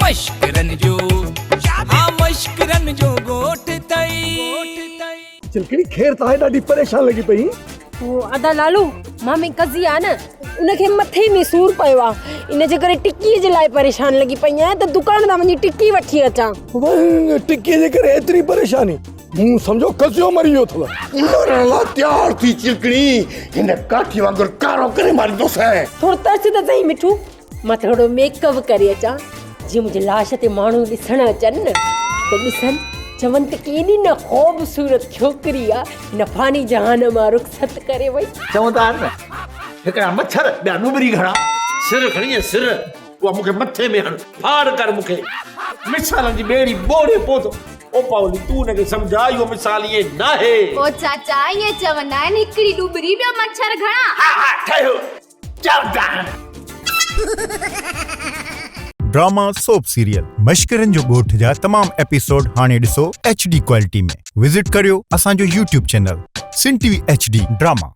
مشڪرن جو ها مشڪرن جو ڳوٺ ٿئي. چلڪڻي خير ته آهي ڏاڍي پريشان لڳي پئي. او ادا لالو مامي قضي آ نه ان کي مٿي ۾ سور پيو آ ان جي ڪري ٽڪي جي لاء پريشان لڳي پئي آهيان ته دڪان تان وڃي ٽڪي وٺي اچان. ٽڪي جي ڪري ايتري پريشاني مون سمجهو قضيو مري ويو اٿو. مرڻ لاء تيار ٿي چلڪڻي هن ڪاٺي وانگر ڪارو ڪري ماريندوسين. ٿورو ترس ته سهي مٺو مان ٿورو ميڪ اپ ڪري اچان جيئن منهنجي لاش تي ماڻهو ڏسڻ اچن نه ته ڏسن چون ته ڪيڏي نه خوبصورت ڇوڪري آ هن فاني جهان مان رخصت ڪري وئي. چوندا آهن نه هڪڙا مڇر ٻيا ڏوٻري گهڻا. سر کڻي ۽ سر اها مون کي مٿي ۾ هڻ ڦاڙ ڪر مون کي. مثالن جي ٻيڙي ٻوڙي پوء ته او پاولي تون هن کي سمجهاء اهو مثال ائين ناهي. او چاچا ائين چوندا آهن هڪڙي ڏوٻري ٻيو مڇر گهڻا. ها ها ٺهيو. چوندا آهن. ڊراما سوپ سيريل مشڪرن جو ڳوٺ جا تمام ايپيسوڊ هاڻي ڏسو ايڇ ڊي ڪوالٽي ۾ وزٽ ڪريو اسان جو YouTube channel Sindh T V H D drama.